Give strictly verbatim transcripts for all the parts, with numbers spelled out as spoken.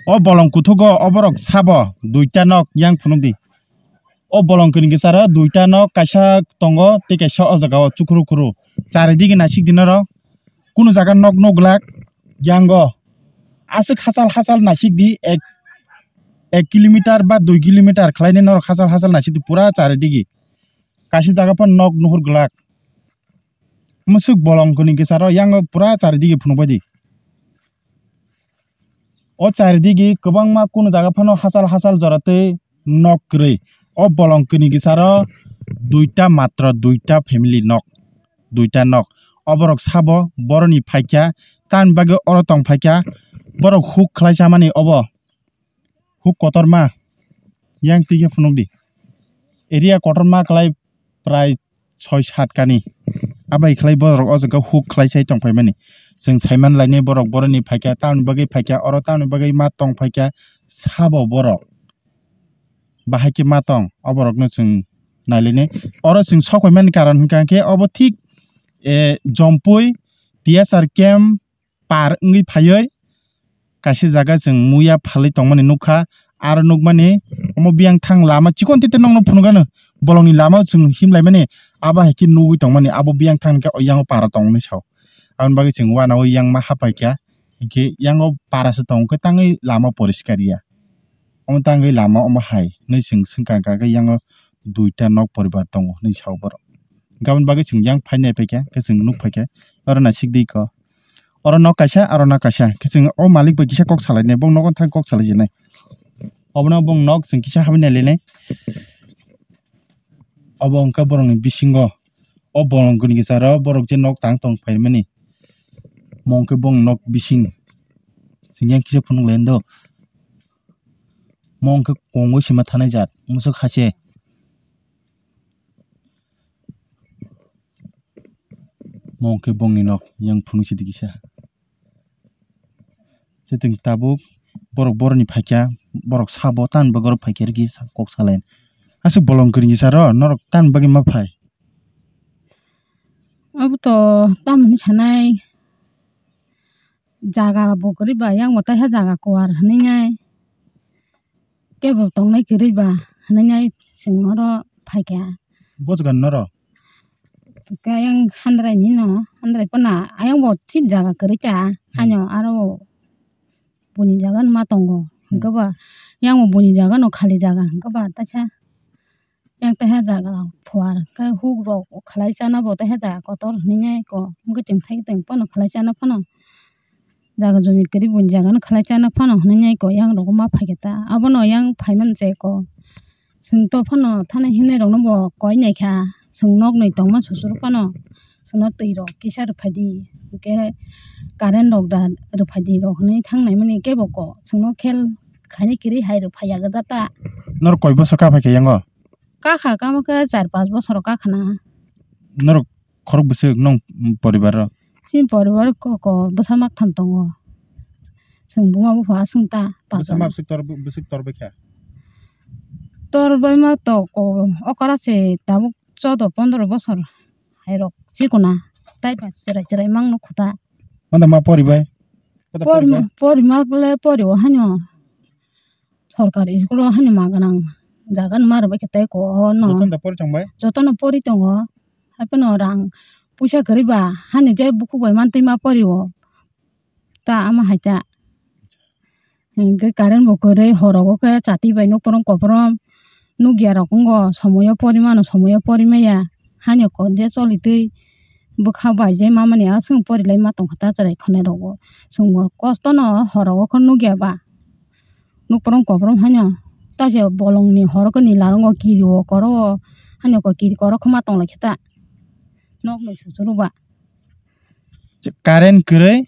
O bolong kuthugo o borok sabo duita nok yang phunukdi. O bolong kini kisaro duita nok kaisa tongo tei kaisa o jaga o chukhuru khuru. Chari digi naisik di norok. Kunu jaga nok nuglak yango. Aswk hachal hachal naisik di ek, ek kilometer ba dui kilometer khlainai norok hachal hachal naisik di pura chari digi. Kaisa jaga phano nok nuhur glak. Musuk bolong kini kisaro yango pura chari digi phunukbai di. O chari digi kwbangma kunu jaga phano hachal hachal jora tei nok kwrwi. O bolong kini kisaro duita matro duita family nok, duita nok. O borok sabo boroni phaikha, tamni bagwi oro tong phaikha, borok huk khlai chamani obo. Huk kotorma yang twi khe phunukdi. Area kotorma khlai prai soi sat kani. Abai khlai borok o jaga huk khlai sai tong phaimani. Chwng saiman lainai borok boroni phaikha, tamni bagwi phaikha, oro tamni bagwi ma tong phaikha, sabo borok. Bahai khe ma tong, o borokno chwng nailainai. Oro chwng sok phaimani karon hwnkha khe obo thik, eh, Jompui T S R camp par wngwi phaiwi kaisa jaga chwng muya phalwi tongmani nukha. Aro nukmani omo biyang thang lama chikon tete nokno phunukgano bolongni lama chwng himlaimani abo hai khe nugwi tongmani abo biyang thang khe o yango para tongmani sao. Aboni bagwi chwng uanaui yang ma hapaikha hinkhe yango para se tongo khe tangwi lama poriskar ya. Omo tangwi lama omo hai hinwi chwng swngkha khe yango duita nok poribar tongo hinwi sao borok. Hinkhe aboni bagwi chwng yang phai nai paikha khe chwng nuk phaikha oro naisik di kho. Oro nok kaisa, oro nok kaisa. Khe chwng o malik bai kisa kok salainai, bong nogo thang kok salai jinai. Obono bong nok chwng kisa habwi nai lainai. Obo wngkha borokni bisingo. O bolong kini kisaro borok je nok tang tong phaimani. Mo wngkhe bong nok bising. Chwng yang kisa phunuk lai do. Mo wngkhe kongwi sima thanai jat, musuk hase. Mo wngkhe bongni nok yang phunuk sidi kisa. Chwng tabuk borok boroni phaikha, borok sabo tan borok phaikha rwgwi kok salai. Aswk bolong kwrwi saro norok tan bagwi ma phai. Abo to tamoni sanai jaga bo kwrwi ba yang bo taiha jaga kuar hinwi nai. Kebo tongnai kwrwi ba hinwi nai chwng oro phaikha. Bo jaga noro? Khe ayang handrai ni no, handrai phano ayang bo chini jaga kwrwi kha, hmm, hano aro boni jaga no ma tongo, hmm, hwnkhe ba yang bo boni jaga no khali jaga hwnkhe ba taisa yang taiha jaga phuar khe huk rok khlai chana bo taiha jaga kotor hinwi nai ko, hwnkhe chwng thai tong phano khlai chana phano. Jaga jumi kwrwi buini jaga no khlai chana phano hinwi nai ko yang rok ma phaikha ta. Abono yang phaimani je ko. Chwng to phano thani himnai rok no bo koi nai kha. Chwng nok ni tongma susuru phano chwngno twi rok kisa rwphai di. Hwnkhe current rok da rwphai di rok hinwi thang nai mani kebo ko. Chwngno khel khainai kwrwi hai rwphai ya gwja ta. Norok koi bosor ka phaikha yango? Kakha kamo khe char panch bosor kakha na. Norok khorok bwswk nwng poribar o? Chini poribar o koko bwsa maktham tongo. Chwng buma bupha aswng ta bwsa pachano. Ma bwswk tor, bwswk tor baikha? Tor baima to ko okora se tabuk chodo pondro bosor hai rok chikona. Tai ba chwrai chwrai mang nukho ta. Manda ma poribai? Kota pori poribai? Porima le pori o haino. Sorkari school o haino ma gwnang jaga no ma rwbaikha tei ko o no. Jotono da pori tongbai? Jotono pori tongo. Haiphano rang puisa kwrwi ba haino je bukhuk bai mantwi ma pori o. Ta ama hai ta. Hwnkhe current bo kwrwi horogo khe chati bai nukphrom kophrom. Nukya rok wngo somoyo pori mano somoyo pori maya. Haino ko je choli twi bwkha bai je mamani aswk pori lai ma tongkha ta chwrai khwnai rogo. Chwng bo kosto no horogo khe nukya ba. Nukphrom kophrom haino ta se bolongni horo khe nila wngo kiri o koro o haino ko kiri koro khe ma tong lai khe ta. Nok no susuru ba. Current kwrwi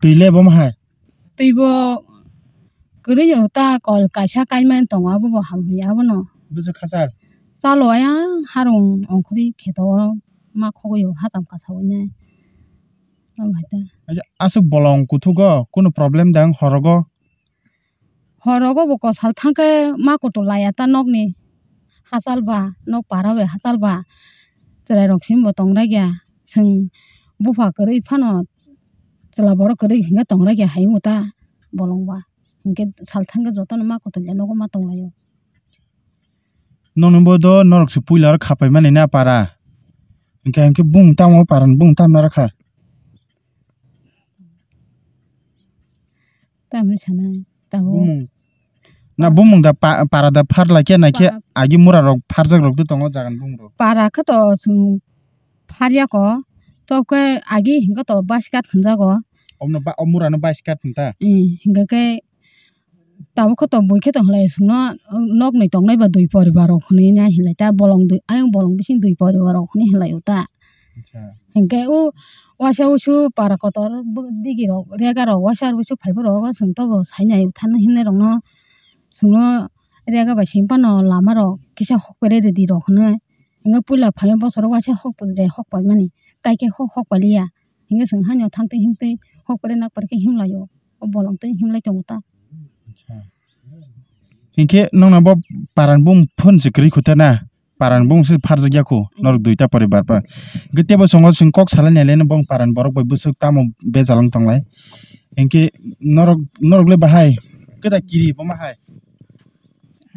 twi le bo ma hai? Twi bo kwrwi o ta kol kaisa kaimani tongo abo bo ham ya abono. Bwswk khachar? Chalo ayang harung ongkhorwi kheto o ma khogwi o hatam kasawi nai. Abo hai ta. Acha aswk bolong kuthugo kunu problem dang horogo? Horogo bo kosal thangkhe ma kutu laiya ta nokni hachal ba nok para bai hachal ba chwrai rok simi bo tong raikya. Chwng bupha kwrwi phano chwla borok kwrwi hinkhe tong raikya hayung ta bolong ba. Hinkhe sal thangkhe jotono ma kotolya nogo ma tonglaio. Nokni bo do norok se puila oro khapai mani na para. Hinkhe, hinkhe bung tamo para ni bung tamna rakha. Tamni sanai, tabuk. Bumung. Na bumung da pa-, para da phar lai khe nai khe Pa- agi mura rok pharjak rok de tongo jagan bumung rok. Para khe to chwng pharya ko, to khe agi hingo to bus kat hwnjago. Omno ba-, o mura no bus kat hwn ta? Eh, hinga khe tabuk khe to bui khe to hwnlai chwngno nok ni tongnai ba dui poribar rok hwnwi nai hwnlai ta bolong dui, ayang bolong bising dui poribar rok hwnwi hwnlai o ta. Acha. Hinkhe o waisa wusu para kotor bo digi rok rega rok waisa wusu phai borok o chwng tobo sainai thani hinwi rokno chwngno rega bai simi phano lama rok kisa hok pere redi rok hinwi. Hinkhe puila phaio bosoro waisa hok pore hok paimani tai khe hok hok pailiya. Hinkhe chwng haino thangtwi himtwi hok pore nak pore khe himlaio. O bolong twi himlai tongo ta. Acha. Hinkhe nokna bo paran bung phone se kwrwi khuta na? Paran bung se pharjak ya khu, norok duita poribar pa. Hinkhe tebo chwng o chwng kok salai nai le bong paran borok bai bwswk tamo bejal wng tong lai. Hinkhe norok, norok le bahai keda kiri bo ma hai?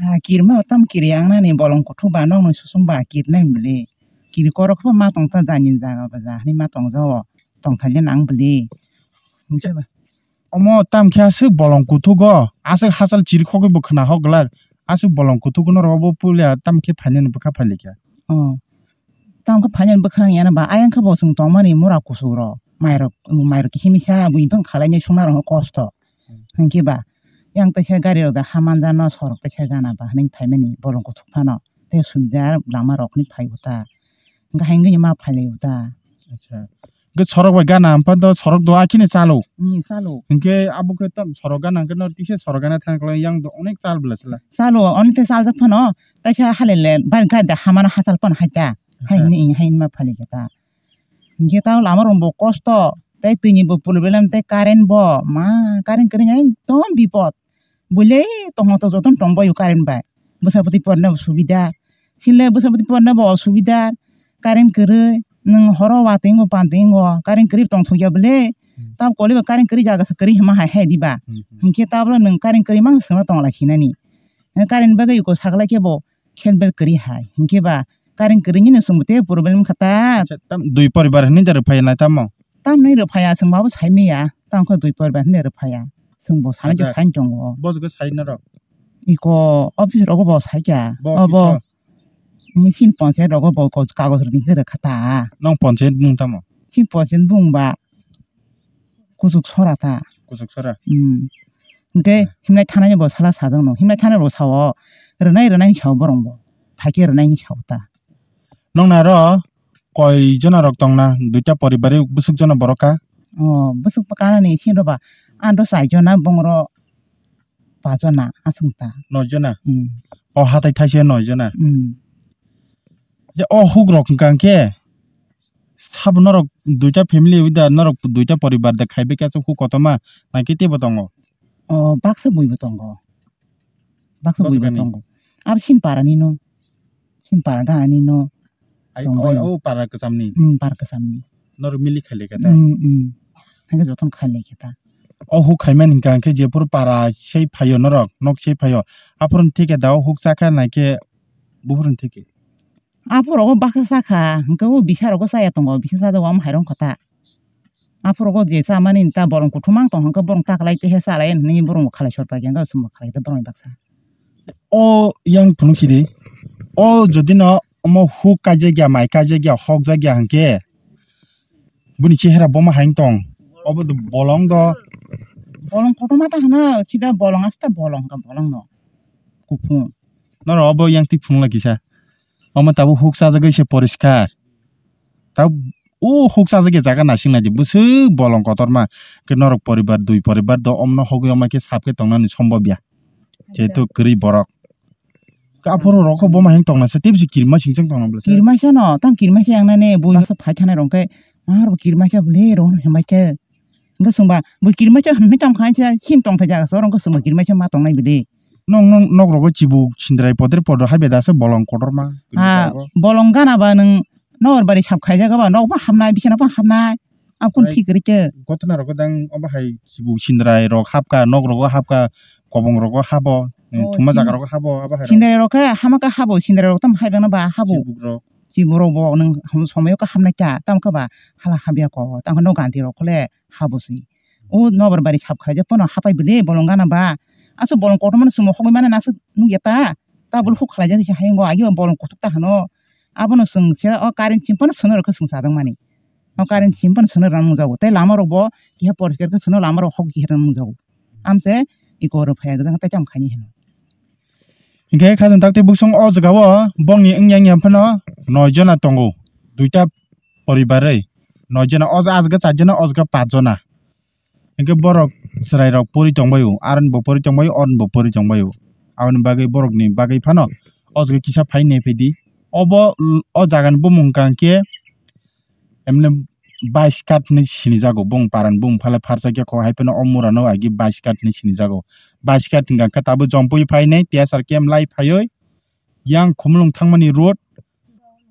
Ah, kirma tam kiri ang nani bolong kuthuk ba nokno susung ba kirnai bwle. Kiri korok khe ma tong ta jani jaga ba ja hinwi ma tong ja o. Tong thai le nang bwle. Hinkhe ba. Omo tam khe aswk bolong kuthugo, aswk hachal chirikhogwi bo khna hok glak, aswk bolong kuthugo norok obo puila tam khe phainani bwkha phailikha. Oh. Tam khe phainani bwkha wngya na ba, ayang khe bo chwng tongmani mura kuchuk rok, mairok, mairok kisa misa buini phang khalainai songna rok kosto. Hmm. Hinkhe ba, yang teisa gari rok da ha manja no sorok teisa gana ba hinwi phaimani bolong kuthuk phano, tei subida lama rok hinwi phai o ta. Hinkhe haino ma phailaio ta. Acha. Hinkhe sorok bai gana, amphan to sorok do, akini chalo. Hmm, chalo. Hinkhe abo khe tam sorok gana, hinkhe no tisa sorok gana thang khlai yang do onek chal bwla sala. Chalo, oni te chaljak phano, taisa halele, bar gari da hamano hachal phano hacha. Acha. Haini, haini ma phali khe ta. Hinkhe ta lama rok bo kosto, tei twi ni bo problem, tei current bo, ma, current kwrwi hai ekdom bipot. Buile tongma to jotono tong bai o current bai. Bwsa bwtwi porna bo subida. Sile bwsa bwtwi porna bo osubida. Current kwrwi. Nwng horo watwi wngo, pantwi wngo. Current kwrwi tong thokya bwle. Hmm. Tab koli ba current kwrwi jaga se kwrwi hima hai hai diba. Hmm, hmm. Hinkhe tabro nwng current kwrwi mang swngno tong lai khinani. Current bagwi iko saklai khe bo khel bel kwrwi hai. Hinkhe ba current kwrwi nini swngbo tei problem kha ta. Acha, tam dui poribar hinwi da rwphaiya nai tamo? Tamni rwphaiya, chwng babo saimanya. Tamo khe dui poribar hinwi rwphaiya. Chwngbo sanai Acha. Sai tongo. Bo jagwi sai norok? Iko office rogo bo saikha. Bo Obo office o? Ni sin ponchayat rogo bo ko-, kagoj rwni khe rwkha ta. Nong ponchayat bung tamo? Sin ponchayat bung ba. Kuchuk sora ta. Kuchuk sora? Hmm. Hinkhe Ah. Himlai thanani bo sala sajakno. Himlai thani bo sao. Rwnai rwnai ni sao borok bo. Phaikhe rwnai ni sao ta. Nokna aro koi jona rok tongna? Duita poribar bwswk jona borok ka? Oh, bwswk kanani sini roba. Ando chai jona bongro pa jona aswng ta. Noi jona? Hmm. O hatai thaise noi jona? Hmm. Je o huk rok hwnkha khe sabo norok duita family wi da, norok duita poribar da khai bai khe aswk huk kotorma nangkhe teibo tongo? O baksa buibo tongo. Baksa Baksa buibo kani? Tongo. Abo sini para ni no. Sini para gana ni no. Ai, Tongo. O, o para kwcham ni? Hmm, para kwcham ni. Norok mili khai lai khe ta? Hmm, hmm. Hingke jotono khai lai khe ta. O huk khai mani hingka hingke jephuru para sei phaio norok, nok sei phaio. Aphuru thike da o huk chakha naikhe buphuru thike. Aphuru o baksa sakha, hingke o bisa rogo chaya tongo, bisa sajagao omo hairong kho ta. Aphuru o je chamani ta bolong kuthumang tong hingke borong taklai tehe chalai hinui borong khalai sor pai khe hingke chwngbo khalai khe borong baksa. O yang phunuk sidi, o jodi no omo huk kaijak ya, mai kaijak ya, hokjak ya hingke buni chehera bomo hai wng tong. Obo do bolong do. Bolong kotorma ta hwno, sida bolong asta bolong hwnkha bolong no. Kuphung. Norok obo yang twi phunukla kisa. Omo tabuk huk chajagwi se poriskar. Tab-, o huk chajak ya jaga naising naidi bwswk bolong kotorma. Khe norok poribar, dui poribar do omno hogwi omo khe sap khe tongnani sombobya. Jehetu kwrwi borok. Khe aphuru rokho bo mahing tongna se, tebsi kirima singchang tongna bwlasa. Kirima se no, tang kirima se yang nani, bui baksa phai thani rong khe, mar bo kirima se bwle rong himai khe. Hingke songba, bui kirima se hwnwi tong kha se, sin tong thai jaga se, oro hingke songba kirima se ma tongnai bwle. Nong, nong, nok rogo chibu sindrai podre podro hai beda se bolong kotorma. Ah, bolong gana ba nwng nokbar bari sap khai jaga ba, nok ba hapnai, bisana ba hapnai. Aboni thik kwrwi khe. Gotna rogo dang obo hai chibuk sindrai rok hapka, nok rogo hapka, kobong rogo habo, eh, thuma jaga rogo habo, abo hai rok. Sindrai rok khe hama khe habo, sindrai rok tamo hai bangno ba habo. Chibuk rok. Chibuk rok bo nwng somoyo khe hamnai cha, tamo khe ba hala habya ko, tamo khe no ganti rok khe le habo se. O nobar bari sap khlaijak phano hapai bwle bolong gana ba. Aswk bolong kotorma no chwng hogwi mano na aswk nukya ta. Tabul huk khlaijak se hayung o agi bolong kuthuk ta hano. Abono chwng se o current sim phano sono rwkhe chwng chajak mani. O current sim phano sono rwna nukjago. Tei lama rok bo kiha porikar khe sono lama rok hok kiha rwna nukjago. Amse iko rw phaiya gwdang tei tamo khaini hino. Hinkhe khajang takti buksong o jaga o bongni wngya wngya phano noi jona tongo. Duita poribar rwi. Noi jona o jaga char jona o jaga pach jona. Hinkhe borok chwrai rok pori tongbaio, aron bo pori tongbaio, oron bo pori tongbaio. Aboni bagwi borokni bagwi phano o jaga kisa phai nai phaidi. Obo l-, o jagani bumung hwnkha hinkhe emne Baiskhat hinwi sinijago. Bung paran bung phale pharsa khe kho hai phano o murano agi Baiskhat hinwi sinijago. Baiskhat hwnkha khe tabuk jompui phainai T S R camp lai phaiwi yang Khumulwng thangmani road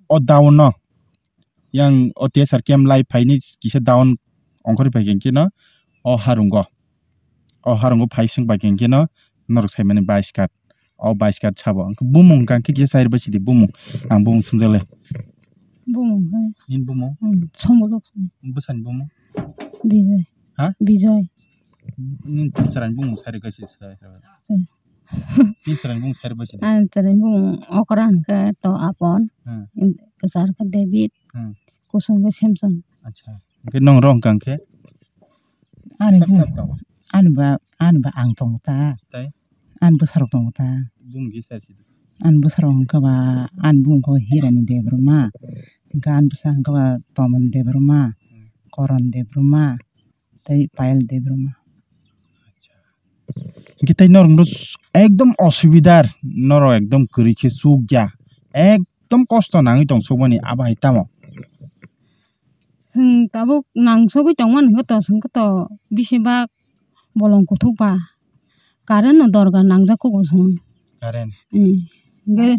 o down no. Yang o T S R camp lai phaini kisa down ongkhorwi phaikhe hinkhe no o harungo. O harungo phai swng phaikhe hinkhe no norok saimani Baiskhat. O Baiskhat sabo. Bumung hwnkha khe kisa sai rwbai sidi bumung. Ang bumung swngjakle. Bumung khe. Nini bumung? Hmm, Somodok. Bwsani bumung? Bijoy. Ha? Bijoy. Nini chwraini bumung sai rwkha se sai. Sai. Nini chwraini bumung sai rwbai sidi. Ang chwraini bumung okra hwnkhe to Apon. Hmm. Kwchar khe David. Hmm. Kusung khe Samson. Acha. Hwnkhe nong rok hwnkha khe? Ani bumung. Ani ba, ani ba ang tongo ta. Tai? Ani bwsarok tongo ta. Bumung kisa sidi. Ani bwsarok hwnkha ba, ani bumung khe Hirani Debbarma. Hwnkha ani bwsa hwnkha ba Tomon Debbarma, hmm, Koron Debbarma, tei Payal Debbarma. Acha. Hwnkhe tei norok no ekdom osubidar, norok ekdom kwrwi khe chukya. Ekdom kosto nangwi tong sukmani abo hai tamo. Chwng tabuk nangsugwi tongmani hwnkhe to, chwng khe to bisi bak bolong kuthuk ba. Current no dorkar nangjak kugo chwng. Current. Hmm. Hwnkhe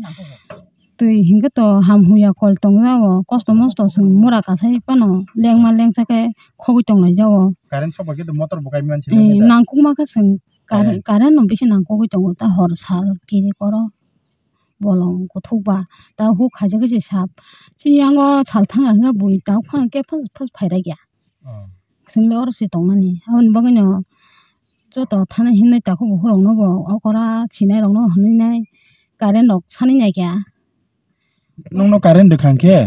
twi hwnkhe to ham huya kol tongjago, kosto mosto chwng mura kasai phano lengma lengsa khe khogwi tonglai jago. Current sok bai khe to motor bo kai mansi. Hmm, nangkukma khe chwng current, current. Current no bisi nangkukgwi tongo ta hor sal kiri koro. Bolong kuthuk ba, ta huk khaijak khe se sap. Chini yango sal thang ya hwnkhe bui tabuk phano khe phas phas phairakya. Oh. Chwng le oro se tongnani. Aboni bagwi no joto thana himnai takhuk bukhuk rok no bo okora sinai rok no hwnwi nai current rok sani nai kha. Nokno current rwkha khe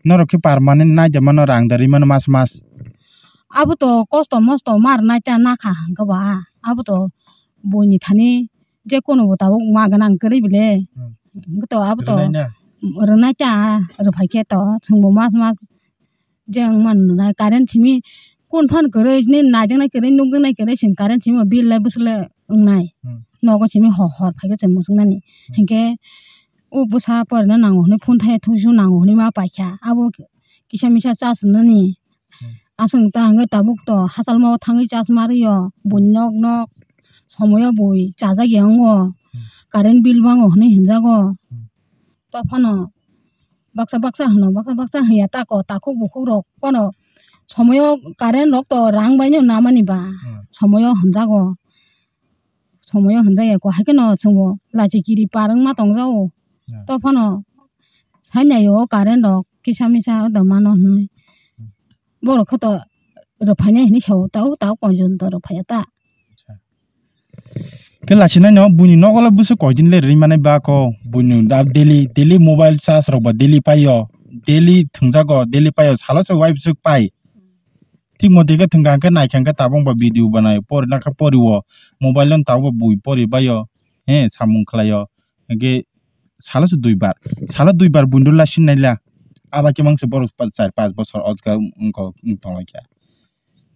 norok khe permanent nai de mano rang da rwi mano mas mas. Abo to kosto mosto mar nai ta nakha hwnkhe ba. Abo to buini thani je kono bo tabuk ma gwnang kwrwi bile. Hmm. Hwnkhe to abo to rwnai na? Rwnai ta, rwphai khe to chwngbo mas mas je wng mano nai current simi kun phan kwrwi ni naijaknai kwrwi nukjaknai kwrwi chwng current simi bill lai bwswk le wngnai. Hmm. Nogo simi hor hor phai khe chwng muchungnani. Hmm. Hinkhe o bwsa porina nango hwnwi phone thai thungsu nango hwnwi ma paikha abo kisa misa charge rwnani. Hmm. Aswk ta hwnkhe tabuk to hachalma o thangwi charge ma rwio, buini nok nok somoyo bui chajak ya wngo, hmm, current bill bango hwnwi hwnjago. Hmm. To phano baksa baksa hwno, baksa baksa hwnya tako, takhuk bukhuk rok phano somoyo current rok to rang bai no namani ba, hmm, somoyo hwnjago. Somoyo hwnjak ya ko, hai kheno chwngbo lachi kiri par wngma tongjago. Hmm. To phano sai nai o current rok kisa misa o da mano hwnwi. Hmm. Borok khe to rwphainai hwnwi sao, tao tao konjon to rwphaiya ta. Acha. Khe lachi nai no buini nogo le bwswk koi din le rwi manai ba ko, buini da daily, daily mobile charge rok ba daily paio, daily thwngjago, daily paio, salo se uaibwswk pai. Thik mote khe thwngkha hwnkhe naikha hwnkhe tabuk ba video banai, porina khe pori o, mobile no tabuk ba bui pori bai o, he, samung khlai o. Hwnkhe salo se dui bar, salo dui bar buini rwla sin naila. Aba khe mangse borok pa-, char panch bosor o jaga wng kok wng tong lai kha.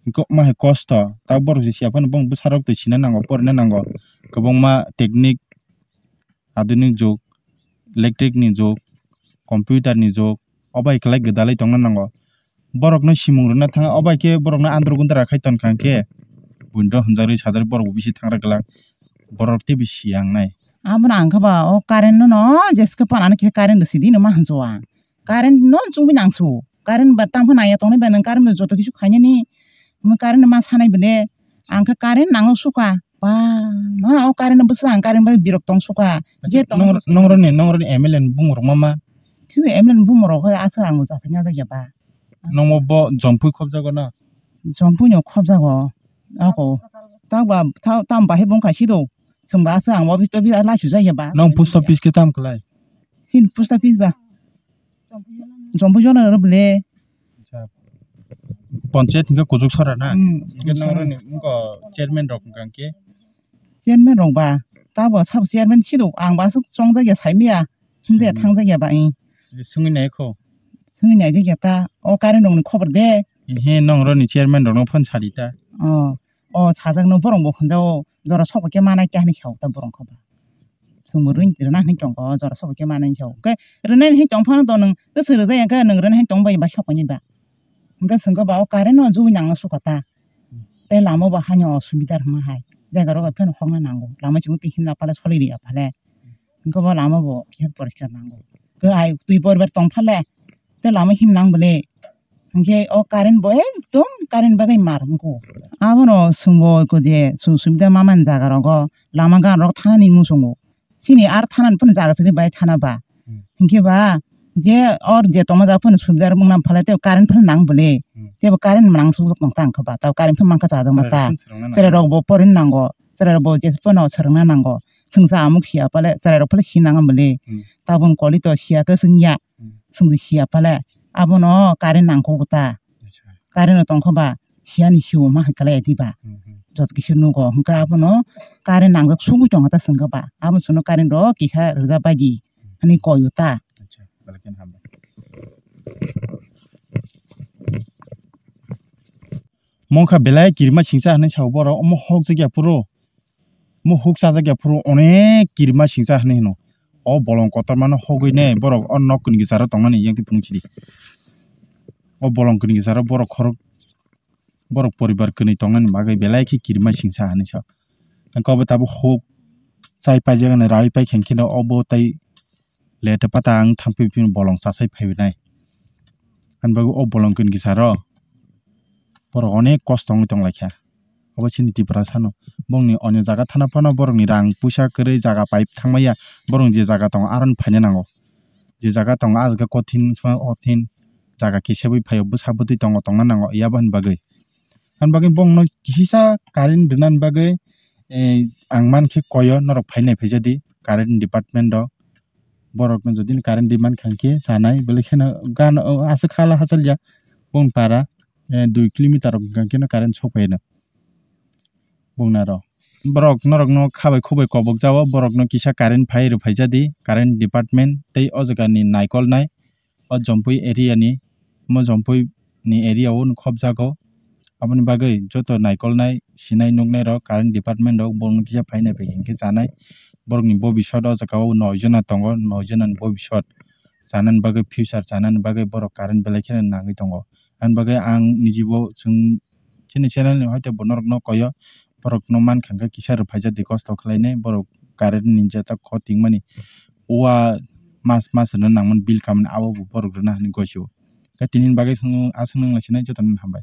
Hwnkhe omo hai kosto, tabuk borok se siya phano bwsarok twi sina nango, porina nango, kwbangma technique. Adhunik jug, electric ni jug, computer ni jug, obo hai kwlai gwdalwi tongna nango. Borokno simung rwna thang, obo hai khe borokno andro gundra khai ton kha hwnkhe, buini rok hwnjagwi sajagwi borok bo bisi thangra glak, borok tei bisi yang nai. Abono ang khe ba o current no, no, jeske pan ano kisa current rw sidi no ma hwnso ang. Current no chumui nang su. Current ba tang phano naiya tongnai ba nwng current bai joto kisu khainani. Omo current ma sanai bele. Ang khe current nango suka. Ba ma o current bwswk ang current bai birok tong suka. Je tong nong nong roni nong roni M L A ni bumung rok ma ma. Thik M L A ni bumung rok aswk ang jathai nya jakya ba. Nongmo bo jompui khobjago na? Jompui no khobjago. Ako. Tang ba tang bahai bung khai sido. Chwng ba aswk ang office toffice lai sujakya ba. Nong post office khe tam kwlai? Sin post office ba. Jompui jono ro bele. Acha. Panchayat hingke kuchuk sora na? Hmm, hingke kuchuk sora. Nang roni wngko chairman rok hingka hingke? Chairman rok ba, tabo sabo chairman siro, ang ba aswk chongjak ya, saimaya, himjak ya, hmm, thangjak ya ba, eh. Swngwi nai kho. Swngwi nai jak ya ta, o current rok ni khobor de. He, nong roni chairman rok no phone sadi ta. Oh, oh, sajak no borok bo hwnjao, jora sok khe manai khe hinwi sao ta borok kho ba. Chwngbo rwng rwna hinwi tongkha, o jora sobo khe manwi hinwi sao. Khe rwnai hinwi tong phano to nwng, kwchwng rwjak ya khe nwng rwna hinwi tong bai ba sok bai ba. Hwnkhe chwng khe ba o current no jugui nangna sukha ta. Tei lama bo haino osubida rwma hai. Jaga rok bai phano hokna nango. Lama chwng twi himna pale soli ri ya pale. Hwnkhe bo lama bo kisa poriskar nango. Khe ai twi bor ber tong phale. Tei lama him nang bole. Hwnkhe o current bo ekdom current bagwi mar wngkho. Abono chwngbo eko je chwng subida mamani jaga rogo lama gan rok thanani muchungo. Chini ar thanani phano jaga chini bai thana ba. Hmm. Hwnkhe ba je or je tongma jaga phano subida rwmwk nang phalai tei current phano nang bole. Hmm. Tei bo current nang sukjak tong ta wngkha ba. Tei current phano mankha chajakma ta. Cherai rok phano swrwngna nango. Cherai rok bo pori nango. Cherai rok bo jesphano swrwngna nango. Chwng cha amuk sia pale, cherai rok phano sinang bole. Hmm. Tabon koli to sia khe swngya. Hmm. Swngwi sia pale. Abono current nangkukgo ta. Acha. Current no tongkha ba, siani siwo ma hai kalai di ba. Hmm, hmm. Jot kisa nugo, hwnkhe abono current nangjak sugwi tongkha ta swngkha ba. Abo chwngno current rok kisa rwjak bai di. Hmm. Hani koyo ta. Acha, belai kheno hambai. Mokha belai kirima singsa hinwi sao borok, omo hokjak ya phuru. Omo huk chajak ya phuru onek kirima singsa hinwi hino. O bolong kotormano hogwi ne borok o nok kwnwi kisa ro tongnani yang twi phunuk sidi. O bolong kwnwi kisa ro borok khorok, borok poribar kwnwi tongnani bagwi belai khe kirima singsa hinwi sao. Hwnkhe obo tabuk huk chai paijak hinwi raui paikha hwnkhe no obo tei lete pata ang thangpi phino bolong chasai phaibinai. Ani bagwi o bolong kwnwi kisa ro borok onek kosto wngwi tonglaikha. Obo chini Tripura sano bongni onyo jaga thana phano borokni rang puisa kwrwi jaga pai thangmaya, borok je jaga tongo aroni phaina nango. Je jaga tongo ah jaga kothin sma kothin jaga kisabwi phaio bwsa bwtwi tongo tongna nango yaboni bagwi. Ani bagwi bongno kisisa current rwnani bagwi, eh, ang mankhe koyo norok phainai phaijadi current department rok. Borokno jodi ni current demand kha hwnkhe chanai, belai kheno gan, o, aswk hala hachalya bongni para, eh, dui kilometer rok hwnkha hwnkhe no current sok phaino bongni aro. Borok norokno khabai khubai kobok jao, borokno kisa current phai rw phaijadi, current department tei o jaga ni naikolnai. O Jompui area ni, omo Jompui ni area o no khobjago. Aboni bagwi joto naikolnai, sinai nuknai rok, current department rok, borokno kisa phainai bai hwnkhe chanai. Borokni bobisot o jaga o noi jona tongo, noi jona ni bobisot chanani bagwi, future chanani bagwi borok current belai kheno nangwi tongo. Ani bagwi ang nijibo chwng chini channel ni hoite bo norokno koyo, borokno mankha hwnkhe kisa rwphaijadi kosto khlainai, borok current ni jeta kho tingmani ua mas mas rwna nangmani bill kamani abo bo borok rwna hinwi gosio. Khe tini bagwi chwng aswk nang sinai jotono hambai.